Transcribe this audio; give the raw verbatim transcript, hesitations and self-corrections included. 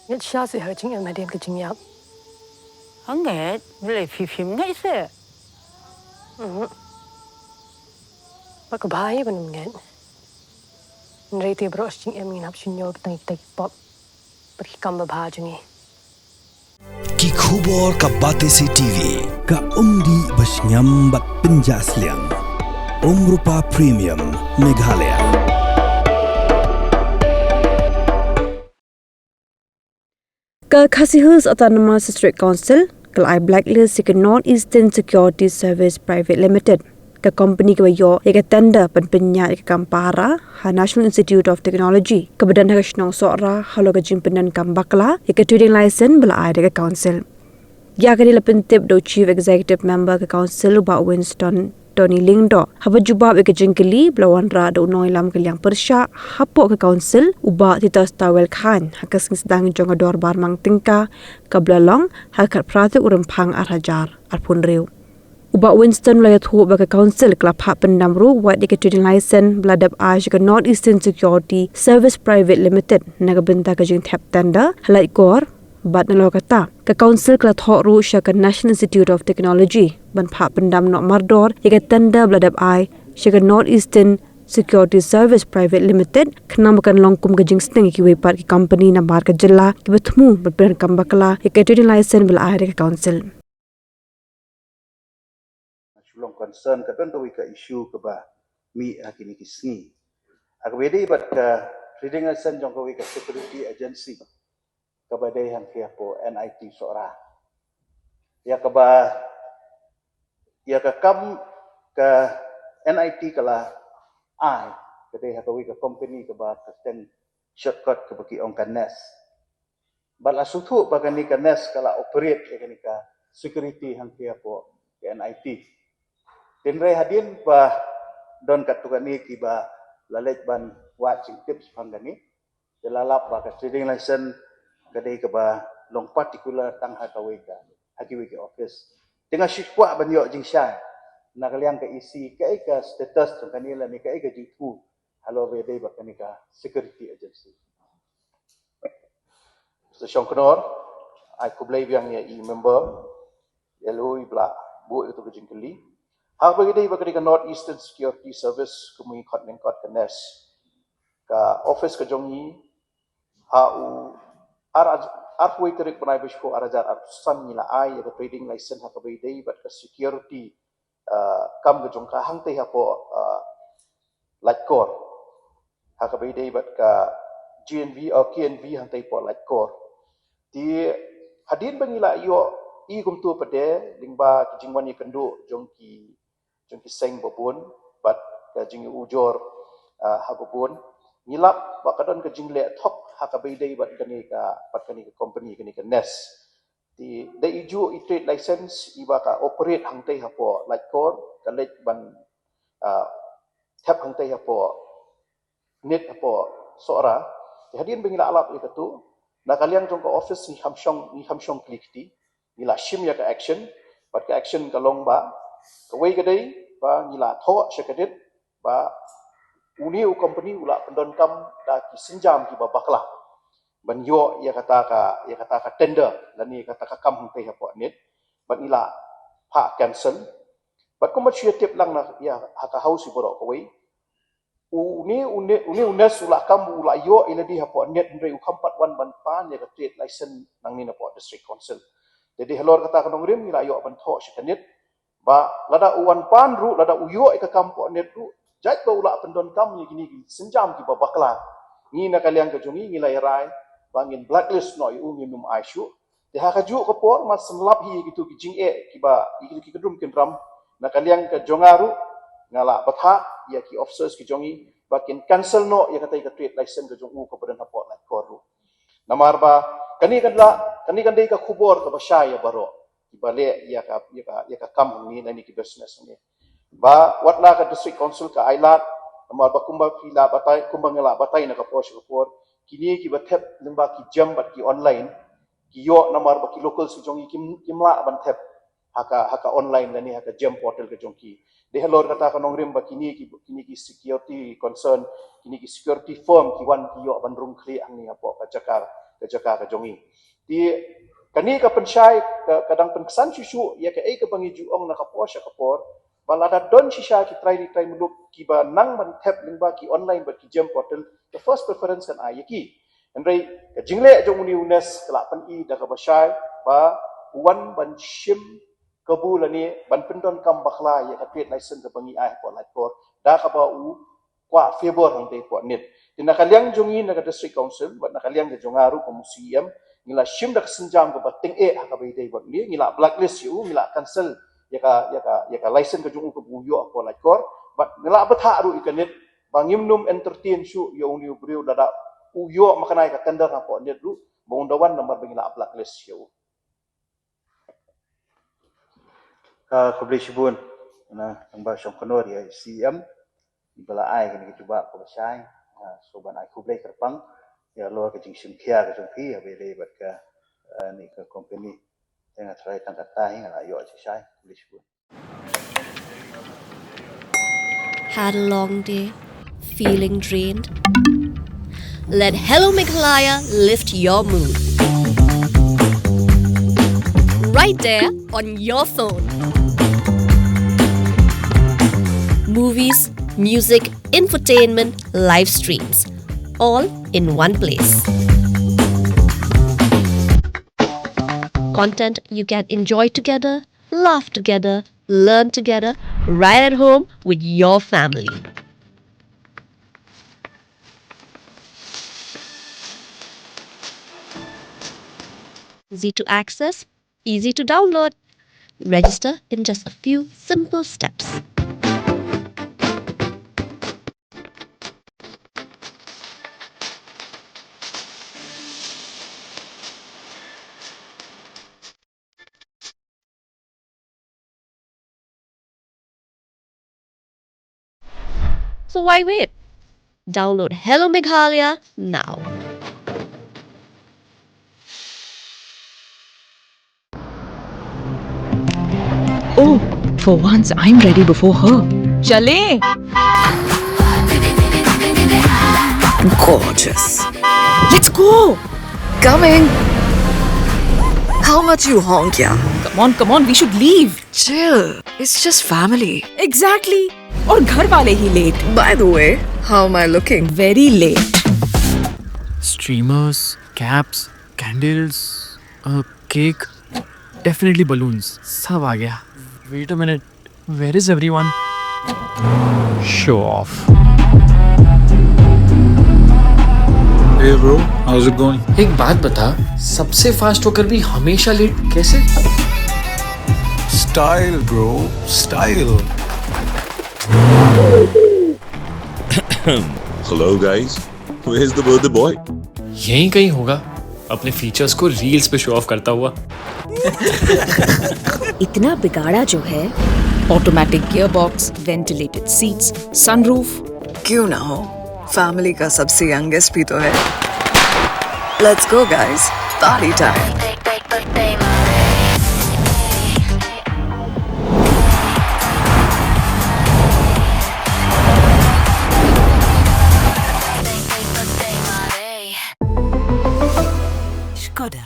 Ngeit sha se ha ka jingim hadien ka jingïap. Hangne, bele phi phim ngeit se. Mhm. Ba ka bha hi ban ngeit. Hynrei te baroh shi jingim ngin hap shu ñiew kita kita ki pop. Bad ki kam babha jong ngi. Ki khubor ka Batesi T V, ka umdih ba shngiam bad pynjah sliang. Umrupa Premium, Meghalaya. Ka Khasi Hills Autonomous District Council ka la ai blacklist ïa ka North Eastern Security Service Private Limited, ka company kaba ïoh ïa ka tender ban pynïaid ïa ka kam pahara ha National Institute of Technology kaba don ha ka shnong Sohra halor ka jingpyndonkam bakla ïa ka trading license ba la ai da ka council. Ïa kane la pyntip da u Chief Executive Member ka council, u Bah Winston Tony Lyngdoh, haba jubab ïa ka jingkylli ba la wanrah da u nongïalam ka liang pyrshah hapoh ka council, u Bah Titus Tawel Chyne, ha ka sngi sdang jong ka dorbar mang tyngka kaba la long ha ka khatphra tarik u Rymphang ar hajar arphew hynriew. U Bah Winston u la ïathuh ba ka council ka la phah pyndam ruh wat ïa ka trading license ba la dep ai sha ka North Eastern Security Service Private Limited na ka bynta ka jingthep tender ha Laitkor, bad nalor kata ka council ka la thoh ruh sha ka National Institute of Technology ban phah pyndam noh mardor ïa ka tender ba la dep ai sha ka North Eastern Security Service Private Limited, khnang ba kan long kum ka jingsneng ïa kiwei pat ki company nabar ka jylla kiba thmu ban pyndonkam bakla ïa ka trading license ba la ai da ka council. Shu long concern, ka don kawei ka issue kaba mih ha kine ki sngi ha kaba ïadei bad ka trading license jong kawei ka security agency kaba dei hangtei hapoh N I T Sohra. Ïa kaba, ïa ka kam ka N I T ka la ai ka dei ha kawei ka company kaba kyrteng shortcut kaba ki ong ka NES. Bad la sngewthuh ba kane ka NES ka la operate ïa kane ka security hangtei hapoh ka N I T. Hynrei hadien ba don katto katne kiba la leit ban wad jingtip shaphang kane, te la lap ba ka trading license ka dei kaba long particular tang ha kawei ka, ha kiwei ki office. Te nga shu kwah ban ïoh jingshai na ka liang ka E C, kaei ka status jong kane lane kaei ka jingthmu halor ba ïadei bad kane ka security agency. Mister Shongknor, ai khublei biang ïa i member, ïa lei ba la buh ïa katu ka jingkylli. Ha kaba ïadei bad kane ka North Eastern Security Service, kumba ngi khot nyngkong ka NES, ka office ka jong ngi ha u ar, arphew tarik bnai ba shiphew ar hajar arphew san ngi la ai ïa ka trading license ha kaba ïadei bad ka security, ah, kam ka jong ka hangtei hapoh, ah, Laitkor, ha kaba ïadei bad ka G N V, oh, K N V hangtei hapoh Laitkor. Te hadien ba ngi la ïohi kumta pat de lyngba ki jingwan ïakynduh jong ki, jong ki seng babun bad ka jingujor, ah, ha babun, ngi lap ba ka don ka jingleh thok ha kaba ïadei bad kane ka, bad kane ka company, kane ka NES. Te da i juh i trade license iba ka operate hangtei hapoh Laitkor, ka leit ban, ah, thep hangtei hapoh NIT hapoh Sohra. Te hadien ba ngi la lap ïa katu, na ka liang jong ka office ngi kham shong, ngi kham shong kli kti, ngi la shim ïa ka action, bad ka action ka long ba kawei ka dei ba ngi la thoh sha ka NIT ba une u company u la pyndonkam da ki sienjam kiba bakla ban ïoh ïa kata ka, ïa kata ka tender lane ïa kata ka kam hangtei hapoh NIT, bad ngi la phah cancel. Bad kumba shu ïatip lang na, ïa, ha ka house baroh kawei, une, une, une u NES u la kam, u la ïoh ïa lade hapoh NIT, hynrei u kham pat wan ban pan ïa ka trade license nangne napoh District Council. Te dei halor kata ka nongrim ngi la ïoh ban thoh sha ka NIT ba lada u wan pan ruh, lada u ïoh ïa ka kam hapoh NIT ruh, jait ba u la pyndonkam ïa kine ki sienjam kiba bakla, ngi na ka liang ka jong ngi ngi la ïarai ba ngin blacklist noh ïa u, ngin ym ai shuh. Te ha kajuh ka por, mar shen lap hi ïa kitu ki jingeh kiba, ïa kitu ki kynrum kynram, na ka liang ka jong nga ruh nga la bthah ïa ki officers ki jong ngi ba kin cancel noh ïa katei ka trade license ka jong u kaba don hapoh Laitkor ruh. Namar ba kane kan la, kane kan dei ka khubor kaba shai ïa baroh kiba leh ïa ka, ïa ka, ïa ka kam hangne lane ki business hangne, ba wat la ka District Council ka ailad, namar ba kumba phi la batai, kumba nga la batai na ka por sha ka por, kine kiba thep lyngba ki gem bad ki online ki ïoh namar ba ki locals ki jong ngi kim, kim lah ban thep. ha ka, ha ka online lane ha ka GeM portal ka jong ki. Dei halor kata ka nongrim ba kine ki, kine ki security concern, kine ki security firm ki wan ki ïoh ban rung khlieh hangne hapoh ka jaka, ka jaka ka jong ngi. Te kane ka pynshai ka, ka dang pynksan shuh shuh ïa kaei kaba ngi ju ong na ka por sha ka por, ba lada don shisha ki trai ri trai muluk kiba nang ban thep lyngba ki online bad ki GeM portal, ka first preference kan ai ïa ki. Hynrei ka jingleh jong une u NEST ka la pyni da kaba shai ba u wan ban shim kabu lane ban pyndonkam bakla ïa ka trade license kaba ngi ai hapoh Laitkor da kaba u kwah favour hangtei hapoh NIT. Te na ka liang jong ngi na ka District Council bad na ka liang ka jong nga ruh kum u CEM, ngi la shim da ka sienjam kaba tyngeh ha kaba ïadei bad une, ngi la blacklist ïa u, ngi la cancel ïa ka, ïa ka, ïa ka license ka jong u kaba u ïoh hapoh Laitkor, bad ngi la bthah ruh ïa ka NIT ba ngim nym entertain shuh ïa une u briew lada u ïoh maknai ka tender hapoh NIT ruh, ba un da wan namar ba ngi la blacklist ïa u. Ka khublei shibun na nang ba shong kano ri ai CEM ba la ai kane ka jubab kaba shai. Ah, so ban ai khublei kyrpang ïa halor ka jingshim khia ka jong phi ïa ba ïadei bad ka, ah, ne ka company. Te nga trai tang kata hi nga la ïoh shai. Khublei shibun. Had a long day? Feeling drained? Let Hello Meghalaya lift your mood. Right there on your phone. Movies, music, infotainment, live streams, all in one place. Content you can enjoy together, laugh together, learn together, right at home with your family. Easy to access, easy to download. Register in just a few simple steps. So why wait? Download Hello Meghalaya now. Oh, for once I'm ready before her. Chale. Gorgeous. Let's go. Coming. How much you honk, yeah? Come on, come on, we should leave. Chill. It's just family. Exactly. और घर वाले ही late. By the way, how am I looking? Very late. Streamers, caps, candles, a cake, definitely balloons. सब आ गया. Wait a minute. Where is everyone? Show off. Hey bro, how's it going? एक बात बता, सबसे फास्ट होकर भी हमेशा लेट कैसे? Style bro, style. Hello guys, where's the birthday boy? यहीं कहीं होगा, अपने फीचर्स को रील्स पे शो ऑफ करता हुआ. इतना बिगाड़ा जो है. Automatic gearbox, ventilated seats, sunroof. क्यों ना हो, फैमिली का सबसे यंगेस्ट भी तो है. Let's go guys, party time. Skoda.